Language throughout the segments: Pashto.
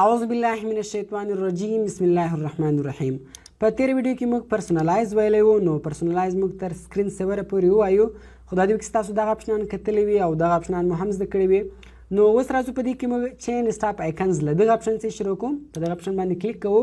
اعوذ بالله من الشیطان الرجیم، بسم الله الرحمن الرحیم. په تیر ویډیو کې موږ personalize ویلی وو، نو personalize موږ تر screen saver پورې ووایو. خدای دې وکړي تاسو دغه آپشنان کتلی وي او دغه آپشنان مو هم زده کړي وي. نو اوس راځو، په دې کې موږ change desktop icons له دغه آپشن څخه شروع کوم. په دغه آپشن باندې کلیک کوو.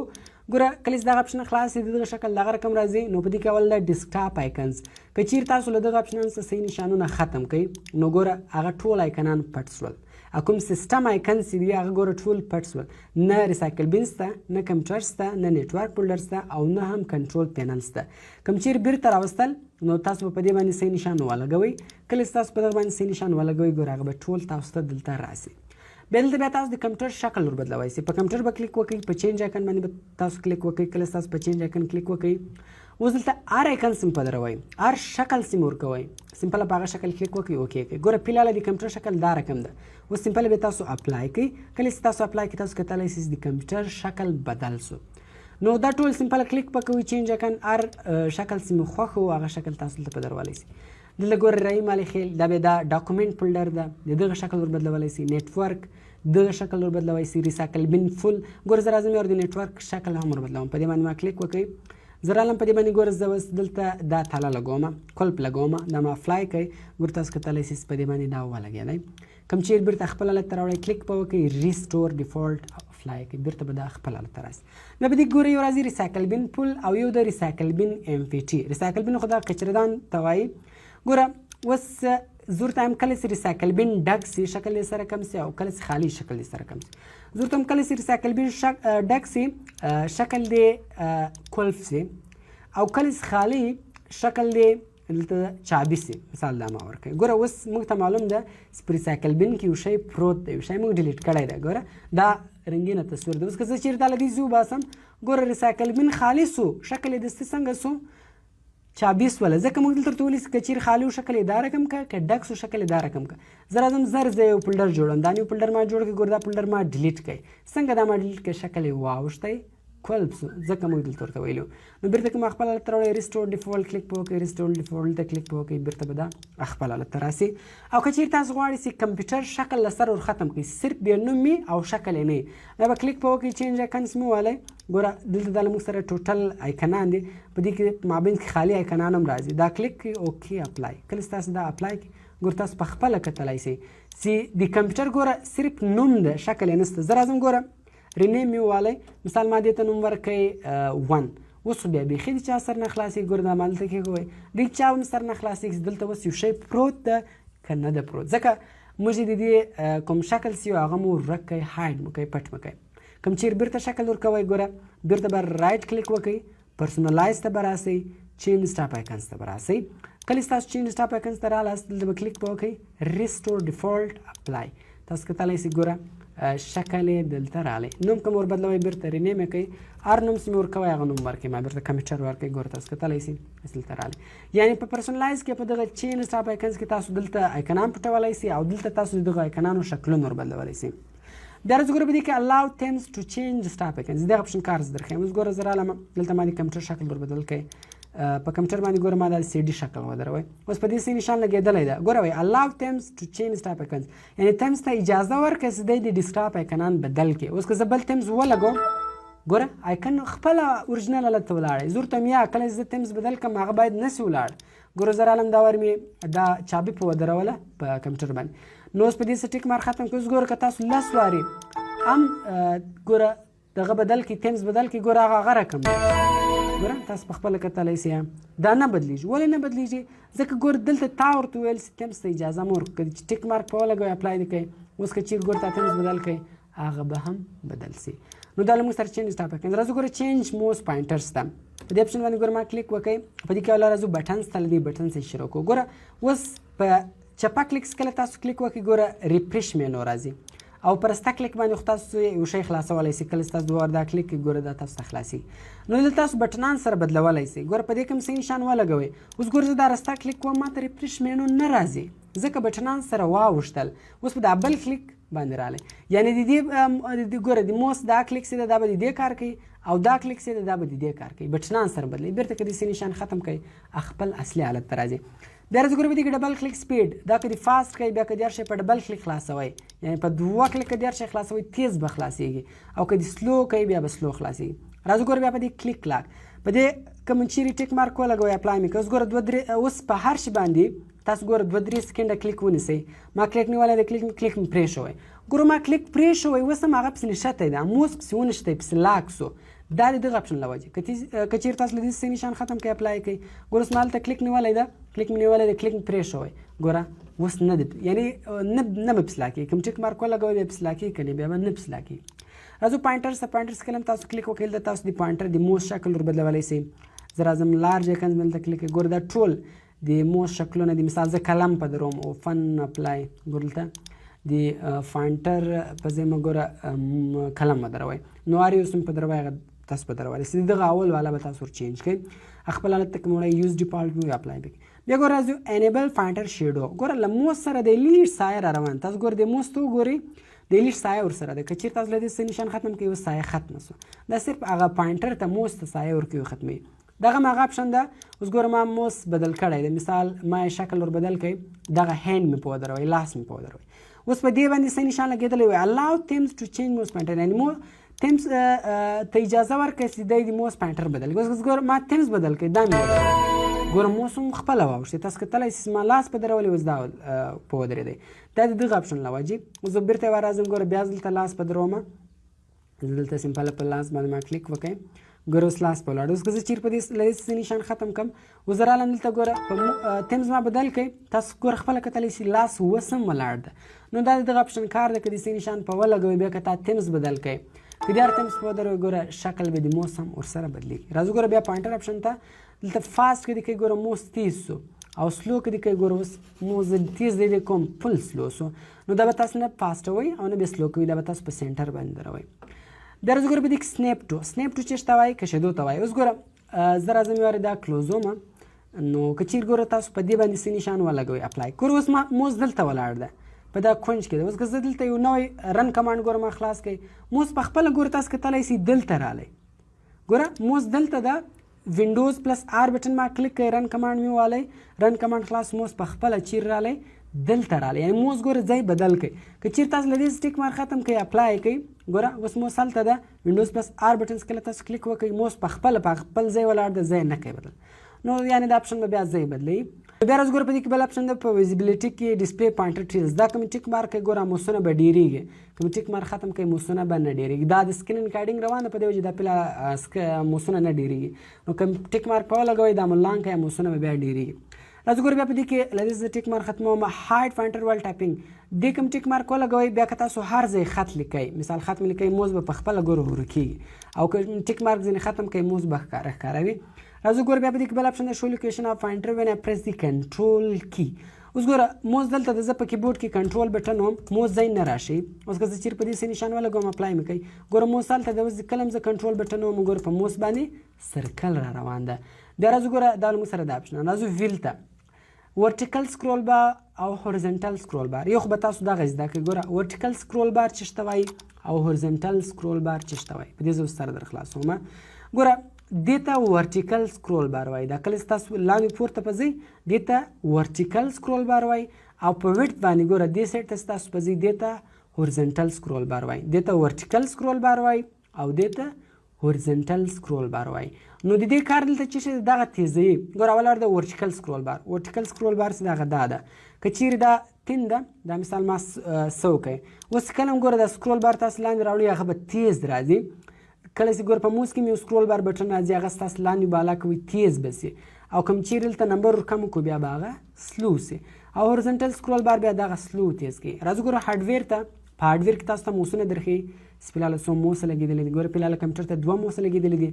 ګوره، کله چې دغه آپشن خلاص شي، دغه شکل دغه رقم راځي. نو په دې کې اول د desktop icons، که چیرې تاسو له دغه آپشنان څخه صحیح نشانونه ختم کړئ، نو ګوره هغه ټول آیکنان پټ شول. کوم system icon چې دی، هغه ګوره ټول پټ شول. نه recycle bin سته، نه کمپیوټر سته، نه network folder سته او نه هم control panel سته. کوم چیرې بیرته راوستل، نو تاسو په دې باندې صحیح نشان ولګوئ. کله چې تاسو په دغه باندې صحیح نشان ولګوئ، ګوره هغه به ټول تاسو ته دلته راسي. بیا دلته بیا تاسو د کمپیوټر شکل ور بدلوای شئ. په کمپیوټر به کلیک وکړئ، په change icon باندې به تاسو کلیک وکړئ. کله تاسو په change icon کلیک وکړئ، اوس دلته هر آیکن سم پدروي، هر شکل سم ورکوي. simple په هغه شکل کلیک وکړئ، okay کوي. ګوره، فلحال د کمپیوټر شکل دا رقم ده. اوس simple به تاسو apply کوي. کله چې تاسو apply کوي، تاسو کتلی شئ د کمپیوټر شکل بدل سو. نو دا ټول simple کلیک پکوي، change icon، هر شکل سم خوښ او هغه شکل تاسو دلته پدرولی شئ. دلته ګوره رحیم علي خیل دا به دا document folder ده، د دغه شکل ور بدلولی شئ. network دغه شکل ور بدلولی شئ. recycle bin full. ګوره، زه راځم، یو د network شکل هم ور بدلوم. په دې باندې ما کلیک وکړئ. زه رالم په دې باندې. ګوره، زه اوس دلته دا تاله لګوم، کلپ لګوم، دا ما apply کوي. ګوره، تاسو کتلی شئ، په دې باندې دا ولګېدی. کوم چیر بیرته خپل حالت ته راوړی، کلیک په وکړئ، restore default، apply کوي، بیرته به دا خپل حالت ته راسي. بیا په دې ګوره یو راځي recycle bin full او یو د recycle bin empty. recycle bin خو دا کچردان ته وایي. ګوره، اوس زور ته هم کله چې recycle bin ډک سي، شکل یې سره کم سي، او کله چې خالی، شکل یې سره کم سي. زور ته هم کله چې recycle bin ډک سي، شکل دې کلف سي، او کله چې خالی، شکل دې دلته چابي سي. مثال دا ما ورکړی. ګوره، اوس موږ ته معلوم ده چې په recycle bin کې یو شی پروت دی، یو شی موږ delete کړی دی. ګوره، دا رنګینه تصویر دی. اوس که زه چیرې دا له دې ځای وباسم، ګوره recycle bin خالي سو، شکل یې دستي څنګه سو؟ چابي سوله. ځکه موږ دلته ورته ولیکل، که چیرې خالي و، شکل یې دا رقم که، که ډک سو، شکل یې دا رقم که. زه راځم زر، زه یو folder جوړوم. دا new folder ما جوړ کړ. ګوره، دا folder ما delete کړ. څنګه دا ما delete کړ؟ شکل یې واوښتی، کلپ سو، ځکه موږ دلته ورته ویلو. نو بیرته که ما خپل حالت ته راوړی، restore default کلیک په وکړئ، restore default ته کلیک په وکړئ، بیرته به دا خپل حالت ته راسي. او که چیرې تاسو غواړئ چې کمپیوټر شکل له سره ور ختم کړئ، صرف بیا نوم وي او شکل یې نه، دا به کلیک په وکړئ، change icons مو والی. ګوره، دلته دا له موږ سره total آیکنان دي. په دې کې مابین کې خالي آیکنان هم راځي. دا کلیک کړئ، okay، apply. کله چې تاسو دا apply کړئ، ګوره تاسو په خپله کتلی شئ چې د کمپیوټر ګوره صرف نوم ده، شکل یې نشته. زه راځم، ګوره rename مې والی. مثال ما دې ته نوم ورکړی one. اوس خو بیا بیخي د چا سر نه خلاصېږي. ګوره، دا ما دلته کښېښوی، د چا هم سر نه خلاصېږي. دلته اوس یو شی پروت ده که نه ده پروت؟ ځکه موږ د دې کوم شکل سی، هغه مو ورک کړئ، hide مو کړئ، پټ مو کړئ. کوم چیر بیرته شکل ورکوئ، ګوره بیرته به right click وکړئ، personalize ته به راسئ، change desktop icons ته به راسئ. کله چې تاسو change desktop icons ته رالاست، دلته به کلیک په وکړئ، restore default، apply. تاسو کتلی شئ، ګوره شکل یې دلته راغلی. نوم کوم ور بدلوئ، بیرته rename یې کوئ، هر نوم چې مې ورکوئ، هغه نوم ورکوئ. ما بیرته کمپیوټر ورکوي. ګوره، تاسو کتلی شئ، دلته راغلی. یعنی په personalize کې، په دغه change desktop icons کې تاسو دلته آیکنان پټولی شئ او دلته تاسو دغه آیکنانو شکلونه ور بدلولی شئ. بیا راځو، ګوره په دې کې allow themes to change desktop icons، دغه اپشن کار زه درښیم. اوس ګوره، زه رالم دلته، ما د کمپیوټر شکل ور بدل کړئ. په کمپیوټر باندې ګوره ما دا سی ډي شکل ودروي. اوس په دې سي نشان لګېدلی ده. ګوره، وایي allow themes to change desktop icons، یعنی themes ته اجازه ورکړه چې دی د desktop آیکنان بدل کړي. اوس که زه بل themes ولګوم، ګوره آیکن خپله original حالت ته ولاړی. زه ورته یا کله چې زه themes بدل کړم، هغه باید نه سي ولاړ. ګوره، زه رالم، دا وار مې دا چابي په ودروله په کمپیوټر باندې. نو اوس په دې څه tick mark ختم کړ. اوس ګوره، که تاسو لس وارې هم ګوره دغه بدل کړي، themes بدل کړي، ګوره هغه هغه رقم دی. ګوره، تاسو په خپله کتلی سئ، دا نه بدلیږي. ولې نه بدلیږي؟ ځکه ګوره دلته تا ورته وویل چې themes ته اجازه مه ورکړه. چې tick mark په ولګوې، apply دې کوي، اوس که چیرې ګوره تا themes بدل کړي، هغه به هم بدل سي. نو دا له موږ سره change desktop icons. راځو، ګوره change mouse pointers ته. په دې اپشن باندې ګوره ما کلیک وکړئ. په دې کې اول راځو buttons ته، له دې بټن څخه شروع کوو. ګوره، اوس په چپه کلیک کله تاسو کلیک وکړئ، ګوره refresh menu راځي، او پر ستا کلیک باندې خو تاسو یو شی خلاصولی شئ. کله چې تاسو دوه دا کلیک کوئ، ګوره دا تاسو ته خلاصي. نو دلته تاسو بټنان سره بدلولی شئ. ګوره، په دې کوم څه نشان ولګوئ. اوس ګوره، زه دا رستا کلیک کوم، ما ته refresh menu نه راځي، ځکه بټنان سره واوښتل. اوس په دا بل کلیک باندې رالی. یعنی د دې ګوره د موس دا کلیک سي دا به د دې کار کوي او دا کلیک سي دا به د دې کار کوي، بټنان سره بدلوي. بیرته که د سي نشان ختم کوي خپل اصلي حالت ته راځي. بیا راځي ګوره په دې کې double click speed، دا که د fast کوي بیا که د هر شی په double click خلاصوي، یعنی په دوه کلیک که د هر شی خلاصوي تیز به خلاصېږي، او که د slow کوي بیا به slow خلاصېږي. راځو ګوره بیا په دې click lock، په دې کوم چیرې tick mark ولګوئ apply مې کړ. اوس ګوره دوه درې، اوس په هر شي باندې تاسو ګوره دوه درې سیکنډه کلیک ونیسئ. ما کلیک نیولی دی، کلیک مې پرې شوی. ګوره ما کلیک پرې شوی، اوس هم هغه پسې نښتی ده، موس پسې ونښتی، پسې lock سو. دا د دغه option له وجې. که چیرې تاسو له دې سه نشان ختم کړئ apply کړئ، ګوره اوس ما هلته کلیک نیولی ده، کلیک مې نیولی دی، کلیک مې پرې شوی، ګوره اوس نه دی، یعنی نه به پسې lock کېږي. کوم tick mark ولګوئ بیا پسې lock کېږي، که نه بیا به نه پسې lock کېږي. راځو pointer ته. pointer کله هم تاسو کلیک وکړئ، دلته تاسو د pointer د موس شکل ور بدلولی شئ. زه راځم large icons مې دلته کلیک، ګوره دا ټول د موس شکلونه دي. مثال زه قلم په دروم او فن apply، ګوره دلته د pointer په ځای مه ګوره قلم ودروئ، نو هر یو سم په دروئ، هغه تاسو په درولی سي. دغه اول والا به تاسو ور change کړئ، خپل حالت ته کوم وړئ، use default مو apply به. بیا ګوره راځو enable pointer shadow. ګوره له موس سره د لیږ سایه را روان، تاسو ګوره د موس ته وګورئ، د لیږ سایه ورسره ده. که چیرې تاسو له دې څه نشان ختم کړئ اوس سایه ختمه سوه. دا صرف هغه pointer ته موس ته سایه ورکوي ختموي. دغه هغه option ده. اوس ګوره ما موس بدل کړی دی، مثال ما یې شکل ور بدل کړی، دغه hand مې په ودروئ، لاس مې په ودروئ. اوس په دې باندې څه نشان لګېدلی وای allow thumbs to change mouse pointer، یعنی مو thumbs ته اجازه ورکړئ چې دی د mouse pointer بدل کړي. اوس ګوره ما thumbs بدل کړی، دا مې ودروئ، ګوره موس هم خپله واوښتې. تاسو کتلی شئ ما لاس په درولې، اوس دا په ودرېدی. دا د دغه option له وجې. اوس زه بیرته یوه راځم، ګوره بیا دلته لاس په درومه، زه دلته simple په لاس باندې ما کلیک وکړ، ګوره اوس لاس په ولاړ. اوس که زه چیرې په دې له دې نشان ختم کړم، اوس زه رالم دلته ګوره په thumbs ما بدل کړئ، تاسو ګوره خپله کتلی شئ لاس اوس هم ولاړ ده. نو دا د دغه option کار ده، که د سې نشان په ولګوئ بیا که تا thumbs بدل کړئ، که د هر thumbs په ودروئ ګوره شکل به د موس هم ورسره بدلېږي. راځو ګوره بیا pointer option ته. دلته fast که دې کوي ګوره موس تیز سو، او slow که دې کوي ګوره اوس موس تیز دی دی کوم full slow سو. نو دا به تاسو نه fast وئ او نه به slow کوي، دا به تاسو په center باندې دروئ. بیا راځو ګوره په دې کې snap to. snap to چېرته وایي؟ کشېدو ته وایي. اوس ګوره زه راځم یو وارې دا close وم، نو که چیرې ګوره تاسو په دې باندې څه نشان ولګوئ apply، ګوره اوس ما موس دلته ولاړ ده په دا کنج کې ده. اوس که زه دلته یو نوی run command ګوره ما خلاص کړئ، موس په خپله ګوره تاسو کتلی سئ دلته رالی، ګوره موس دلته ده. Windows plus R button ما کلیک کړئ، run command مې والی، run command خلاص، موس په خپله چیرې رالی؟ دلته رالی. یعنی موس ګوره ځای بدل کړئ. که چیرې تاسو له دې tick mark ختم کړئ apply کړئ، ګوره اوس موس هلته ده. Windows plus R button کله تاسو کلیک وکړئ موس په خپله په خپل ځای ولاړ ده، ځای نه کوي بدل. نو یعنی دا option به بیا ځای بدلوي. بیا راځو ګوره په دې کې بل option ده په visibility کې display pointer trails. دا کوم tick mark کوي ګوره موسونه به ډېرېږي، کوم tick mark ختم کوي موسونه به نه ډېرېږي. دا د screen recording روانه په دې وجه دا پله موسونه نه ډېرېږي. نو کوم tick mark په ولګوئ دا مو لانګ کوي موسونه به بیا ډېرېږي. راځو ګوره بیا په دې کې له دې زه tick mark ختموم. hide pointer while typing، دې کوم tick mark ولګوئ بیا که تاسو هر ځای خط لیکئ، مثال خط مې لیکئ موس به په خپله ګوره ورکېږي، او که tick mark ځینې ختم کوي موس به ښکاره ښکاروي. راځو ګوره بیا په دې کې بل option دی show location of pointer when I press the control key. اوس ګوره موس دلته د زه په کیبورډ کې control button وم، موس ځای نه راشي. اوس که زه چیرې په دې څه نشان ولګوم apply مې کوي، ګوره موس هلته ده. اوس کله هم زه control button وم ګوره په موس باندې circle را روان ده. بیا راځو ګوره دا له موږ سره دا option. راځو wheel ته، vertical scroll bar او horizontal scroll bar. یو خو به تاسو دغه زده کړئ. ګوره vertical scroll bar چې شته وایي او horizontal scroll bar چې شته وایي، په دې زه اوس سره در خلاصوم. ګوره دې ته vertical scroll bar وایي، دا کله چې تاسو لاندې پورته په ځئ دې ته vertical scroll bar وایي، او په width باندې ګوره دې side ته تاسو په ځئ دې ته horizontal scroll bar وایي، دې ته vertical scroll bar وایي او دې ته horizontal scroll bar وایي. نو د دې کار دلته چې شي دغه تیزوي. ګوره اول د vertical scroll bar، vertical scroll bar څه دغه دا ده، که چیرې دا تین ده، دا مثال ما څه وکړئ، اوس کله هم ګوره دا scroll bar تاسو لاندې راوړي هغه به تیز راځي. کله چې ګوره په موس کې مې یو scroll bar button راځي هغه ستاسو لاندې بالا کوي تیز به سي، او کوم چیرې دلته نمبر ور کم کړو بیا به هغه slow سي، او horizontal scroll bar بیا دغه slow تیز کوي. راځو ګوره hardware ته. په hardware کې تاسو ته موسونه درښیي چې فلحال څو موسه لګېدلي دي. ګوره فلحال کمپیوټر ته دوه موسه لګېدلي دي،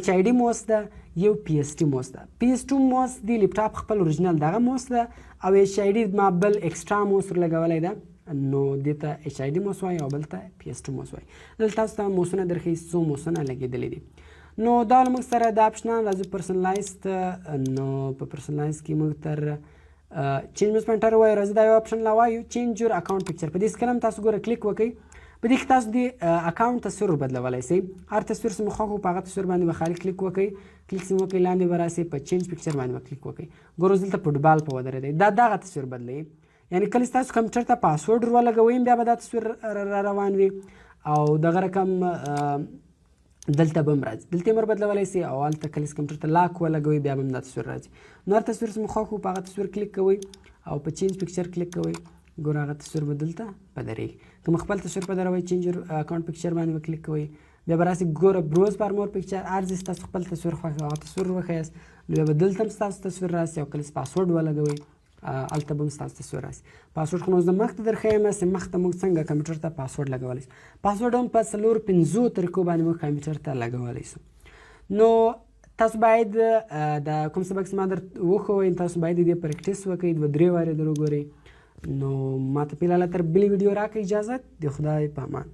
HID mouse ده، یو PST mouse ده. PS2 موس دی لپټاپ خپل original دغه موس ده، او HID ما بل extra mouse ور لګولی ده، نو دې ته HID mouse وایي او بل ته PS2 موس وایي. دلته تاسو ته موسونه درښیي څو موسونه لګېدلي دي. نو دا له موږ سره دا option ان. راځو personalize ته. نو په personalize کې موږ تر چینج موس پوینټر وایو. راځي دا یو آپشن لا وایو، چینج یور اکاونټ پکچر. په دې سکرین تاسو ګوره کلیک وکړئ. په دې کې تاسو د اکاونټ تصویر بدلولای شئ. هر تصویر چې مو خوښ په هغه تصویر باندې به خالي کلیک وکړئ. کلیک چې وکړئ، لاندې به راسئ، په چینج پکچر باندې به کلیک وکړئ. ګوره، دلته فوټبال په ودرېدی، دا دغه تصویر بدلوي. یعنی کله چې تاسو کمپیوټر ته پاسورډ ور ولګوئ، بیا به دا تصویر را روان وي او دغه رقم دلته به هم راځي. دلته یې ور بدلولی سئ او هلته کله چې کمپیوټر ته لاک ولګوئ، بیا به هم دا تصویر راځي. نو هر تصویر چې مو خوښ و، په هغه تصویر کلیک کوئ او په چینج پکچر کلیک کوئ. ګوره، هغه تصویر به دلته په درېږي. که مو خپل تصویر په دروئ، چینج اکاونټ پکچر باندې به کلیک کوئ، بیا به راسي. ګوره، بروز فار مور پکچر. هر ځای ستاسو خپل تصویر خوښ، هغه تصویر وښیاست، نو بیا به دلته هم ستاسو تصویر راسي او کله چې پاسورډ ولګوئ، هلته به هم ستاسو تصویر راسي. پاسورډ خو نو زه مخته در ښیم چې مخته موږ څنګه کمپیوټر ته پاسورډ لګولی شو. پاسورډ هم په څلور پنځو طریقو باندې موږ کمپیوټر ته لګولی شو. نو تاسو باید د کوم سبق چې ما در وښوئ، تاسو باید د دې پریکټیس وکړئ، دوه درې وارې در وګورئ. نو ما ته پیلاله تر بلې ویډیو راکړئ اجازت. د خدای په امان.